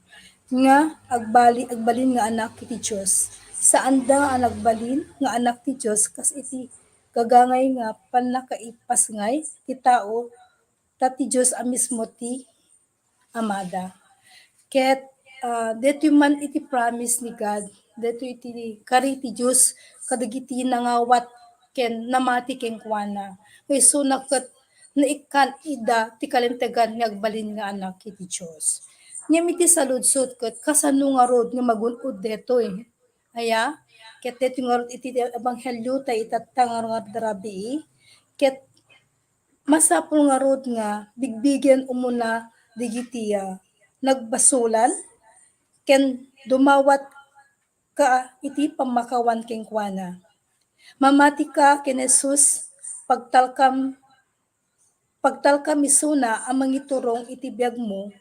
nga agbali-, agbalin nga anak iti Dios. Saanda nga nagbalin nga anak ti Dios kas iti gagangay nga pannakaipasngay ti tao, ta ti Dios a mismo ti Amada. Ket, ah, detoy man iti promise ni God, detoy iti kari ti Dios kadagiti nangawat ken namati kenkuana. Nga isuna ket naikkan ida ti kalintegan nga agbalin nga anak iti Dios. Ngem iti saludsod ket kasano ngarud nga magun-od detoy? Aya, ket detoy ngarud iti ebanghelio ta itatta nga rabii, ket masapul ngarud nga bigbigen umuna dagiti, ah, nagbasolan ken dumawat ka iti pammakawan kenkuana. Mamati ka ken Jesus, pagtalkam, pagtalkam isuna a mangiturong iti biagmo.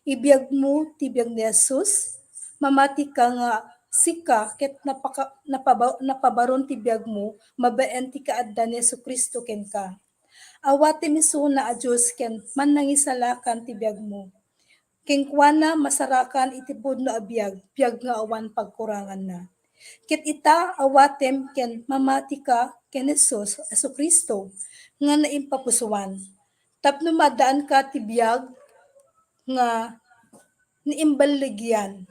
Ibiagmo ti biag ni Jesus, mamati ka nga sika ket napaka-, napaba-, napabaron ti biagmo babaen ti kaadda ni Jesu-Cristo kenka. Awatem isuna a Dios ken mannangisalakan ti biagmo. Kenkuana masarakan iti pudno a biag, biag nga awan pagkuranganna. Ket ita, awatem ken mamatika ken Jesus, Jesu-Cristo, nga naimpapusuan. Tapno maaddaanka ti biag nga naimballigian,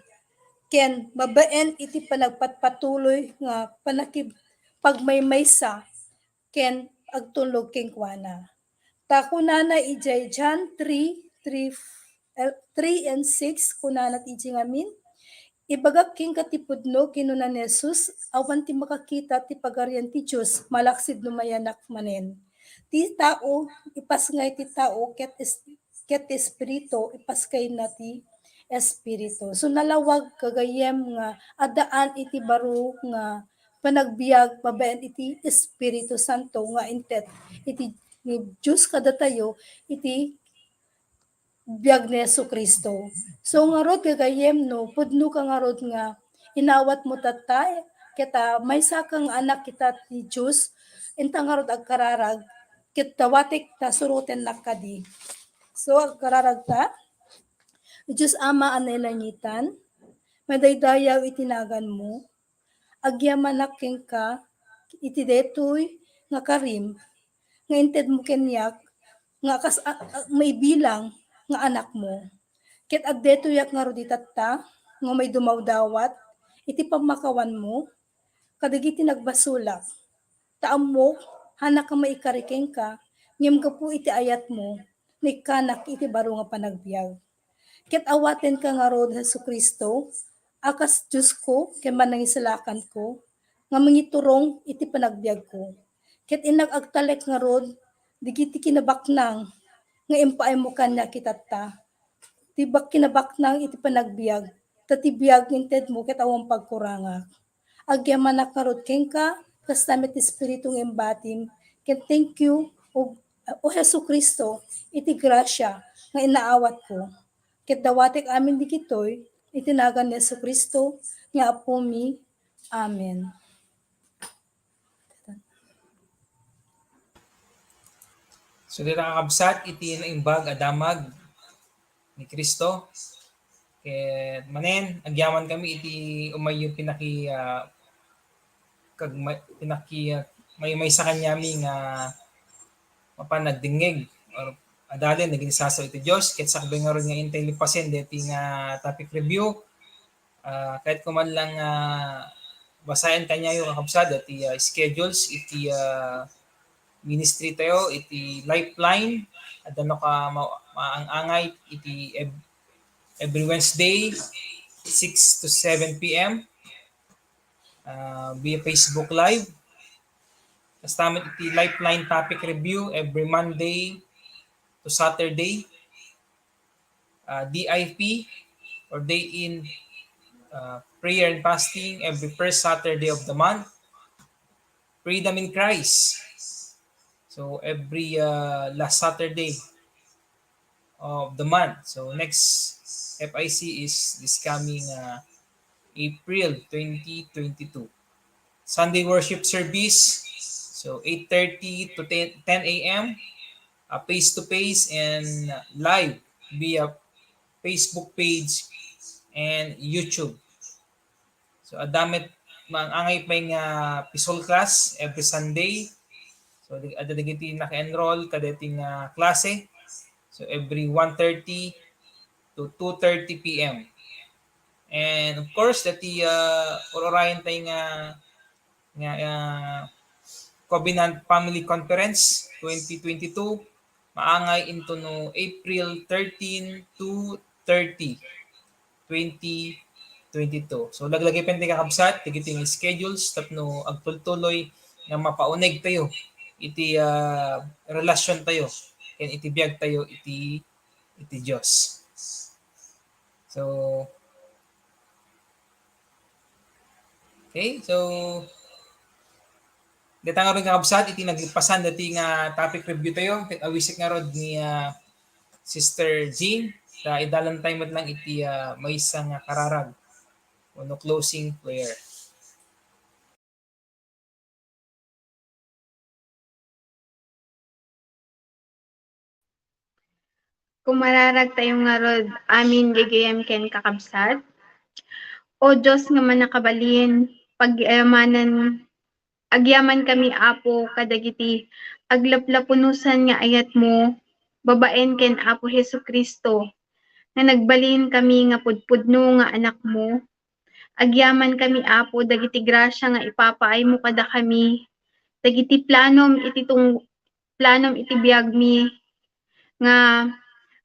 ken babaen iti panagpatpatuloy nga panakipagmaymaysa ken agtulnog kenkuana. Ta kunana idiay John three, three, eh, three and six, kunana ti idiay ngamin, "Ibagak kenka ti pudno," kinuna ni Jesus, "awan ti makakita ti Pagarian ti Dios malaksid no mayanak manen." Ti tao, ipasngay ti tao, ket is-, ket ti Espiritu, ipasngayna ti Espiritu. So, nalawag, gagayyem, nga addaan iti baro nga panagbiag babaen iti Espiritu Santo nga inted iti ni Dios kadatayo iti biag ni Jesu-Cristo. So, ngarud, gagayyem, no pudno ka ngarud nga inawat mo tatta, ket, ah, maysa ka nga anak ita ti Dios, inta ngarud agkararag, ket dawatek ta surotennak kadi. So, agkararag ta. Dios Ama a nailangitan, madaydayaw iti naganmo, agyamanak kenka iti daytoy nga karim nga intedmo kaniak nga kas-, a-, a-, maibilang nga anakmo. Ket agdaytoyak ngarud itatta nga umay dumawdawat iti pammakawanmo kadagiti nagbasolak. Ta ammok, hanak a maikari kenka, ngem gapu iti ayatmo, naikkanak iti baro nga panagbiag. Ket awatenka ngarud, Jesu-Cristo, a kas Diosko ken Manangisalakanko, nga mangiturong iti panagbiagko. Ket innak agtalek ngarud dagiti kinabaknang nga impaaymo kaniak itatta. Ti bak-, kinabaknang iti panagbiag, ta ti biag nga intedmo ket awan pagkurangak. Agyamanak ngarud kenka, kasta met ti Espiritu nga imbatim, ket thank you, O, O Jesu-Cristo, iti grasia nga inaawatko. Ket dawatek amin dagitoy iti nagan ni Jesu-Cristo nga Apomi. Amen. So, dita kakabsat, iti naimbag a damag ni Cristo. Ket manen, agyaman kami iti umayyo pinaki-, ah, kag-, ma-, pinaki-, ah, maymaysa kaniami nga mapan nagdengngeg or adalen, nagin-isasaw iti Dios. Ket sakbay ngarud nga intay lipasen deti nga topic review, ah, kayatko man lang, ah, basaen kaniayo, kakabsat, deti, ah, schedules iti, ah, ministry tayo, iti Lifeline. Adda no ka ma-, maang-angay iti ev-, every Wednesday, six to seven P M, ah, via Facebook Live. Kasta met iti Lifeline topic review every Monday to Saturday. Ah, D I P or day in, ah, prayer and fasting every first Saturday of the month. Freedom in Christ. So every, ah, last Saturday of the month. So next F I C is this coming, ah, April twenty twenty-two. Sunday worship service, So eight thirty to ten, ten a m, uh, face-to-face and live via Facebook page and YouTube. So adda met, maangay pay nga P SOL class every Sunday. So di-, adda dagiti naka-enroll kadaytoy nga klase. So every one thirty to two thirty p m. And of course, dati, ah, ur-urayen tayo nga, nga, ah, Covenant Family Conference twenty twenty-two, maangay intono April thirteen to thirty, twenty twenty-two. So, laglagipen tayo, kakabsat, dagiti nga schedules tapno agtultuloy nga mapauneg tayo iti, ah, relasyon tayo ken iti biag tayo iti, iti Dios. So, okay, so, dita ngarud, kakabsat, iti nagpasan dati nga topic review tayo, ket awisit ngarud ni, ah, Sister Jean, ta idalan tayo met lang iti, ah, maysa nga kararag, wenno closing prayer. Kumararag tayo ngarud amin, gagayyem ken kakabsat. O Dios nga mannakabalin, pagyamanan, agyaman kami, Apo, kadagiti aglaplapunosan nga ayatmo babaen ken Apo Jesu-Cristo, nga nagbalin kami nga pudpudno nga anakmo. Agyaman kami, Apo, dagiti grasia nga ipapaaymo kadakami, dagiti planom iti tung-, planom iti biagmi, nga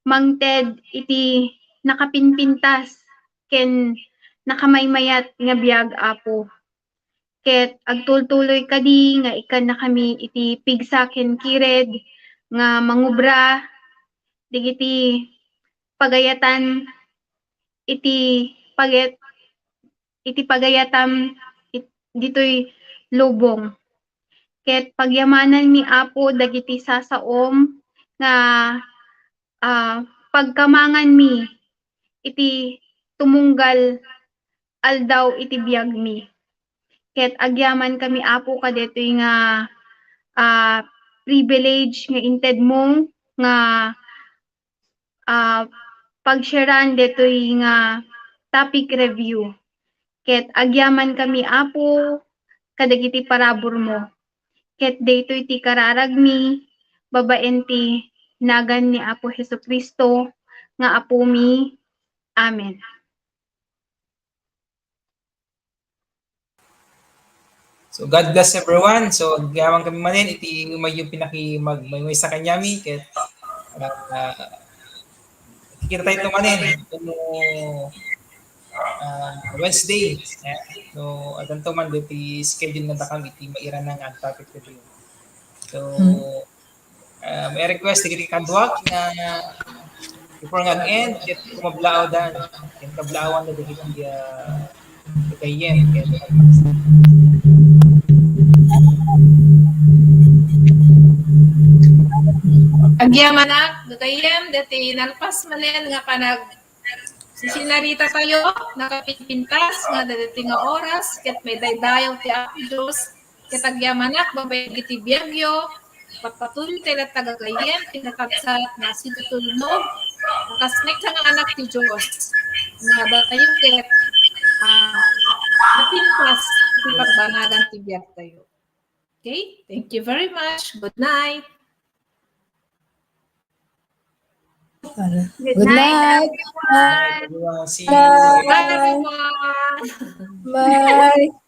mangted iti nakapinpintas ken nakamaymayat nga biag, Apo. Ket agtultuloy kadi nga ikkannakami iti pigsa ken kired nga mangubra dagiti pagayatan iti pagayat-, iti pagayatam it-, ditoy lubong. Ket pagyamananmi, Apo, dagiti sasaom nga, ah, pagkamanganmi iti tumunggal aldaw iti biagmi. Ket agyaman kami, Apo, kadaytoy nga, ah, privilege nga intedmo nga, ah, pag-sharean daytoy nga topic review. Ket agyaman kami, Apo, kadagiti paraburmo. Ket daytoy ti kararagmi babaen ti nagan ni Apo Jesu-Cristo nga Apomi. Amen. So, God bless everyone. So, agyaman kami manen iti umayyo pinaki-, mag-, may, may sa kanyami, ket, ah, kita tayo manen, no, ah, Wednesday, eh, no, addanto man diti schedule nga dakam iti mairana nga topic review. So, Hmm. Ah, may request dagiti kaduak nga before nga end, ket kumablaaw dan, ket kablaawan na dagiti, ah, gagayyem, ket agyamanak, gagayyem, dati nalpas manen nga panag- Sisinarita tayo, nakapinpintas nga dagiti nga oras, ket maidaydayaw ti Apo Dios, ket agyamanak, babaen dagiti biagyo, pagpatuloy tayo latta gagayyem, ti nakabsat nga agsitulnog, a kas maysa nga anak ti Dios, nga datayo ket, ah, napintas ti pagbanagan ti biag tayo. Okay? Thank you very much. Good night. Good night, everyone. Bye, everyone. See you. Bye, everyone. Bye.